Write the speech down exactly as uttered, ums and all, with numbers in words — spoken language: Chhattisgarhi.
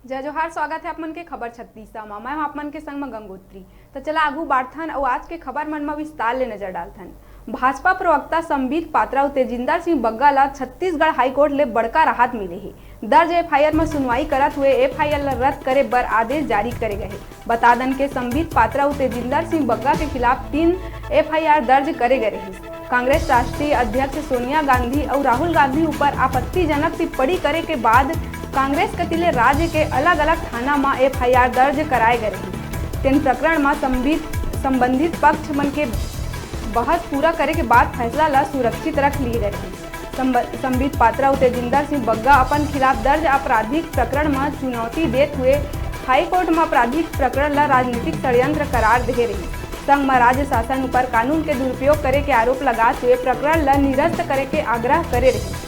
जय जोहार, स्वागत है आप मन के खबर छत्तीसा मा। मैं हूं आप मन के संग म गंगोत्री। त चला आगू बाढ़थन अउ आज के खबर मन म विस्तार ले नजर डालथन। भाजपा प्रवक्ता संबित पात्रा अउ तेजिंदर सिंह बग्गा ला छत्तीसगढ़ हाईकोर्ट ले बड़का राहत मिले हे। दर्ज एफआईआर म सुनवाई करत हुए एफआईआर ला रद्द करे बर आदेश जारी करे गए हे। बता दन के संबित पात्रा अउ तेजिंदर सिंह बग्गा के खिलाफ तीन एफआईआर दर्ज करे गए रहिस। कांग्रेस राष्ट्रीय अध्यक्ष सोनिया गांधी अउ राहुल गांधी ऊपर आपत्तिजनक टिप्पणी करे के बाद कांग्रेस कति ले राज्य के अलग-अलग थाना म एफआईआर दर्ज कराए गए रहिस। तेन प्रकरण म संबित-, संबंधित पक्ष मन के बहस पूरा करे के बाद फैसला ल सुरक्षित रख लिए गए रहिस। संब-, संबित पात्रा अउ तेजिंदर सिंह बग्गा अपन खिलाफ दर्ज आपराधिक प्रकरण म चुनौती देत हुए हाईकोर्ट म आपराधिक प्रकरण ल राजनीतिक षड्यंत्र करार देहे रहिस। संग म राज्य शासन ऊपर कानून के दुरुपयोग करे के आरोप लगात हुए प्रकरण ल निरस्त करे के आग्रह करे रहिस।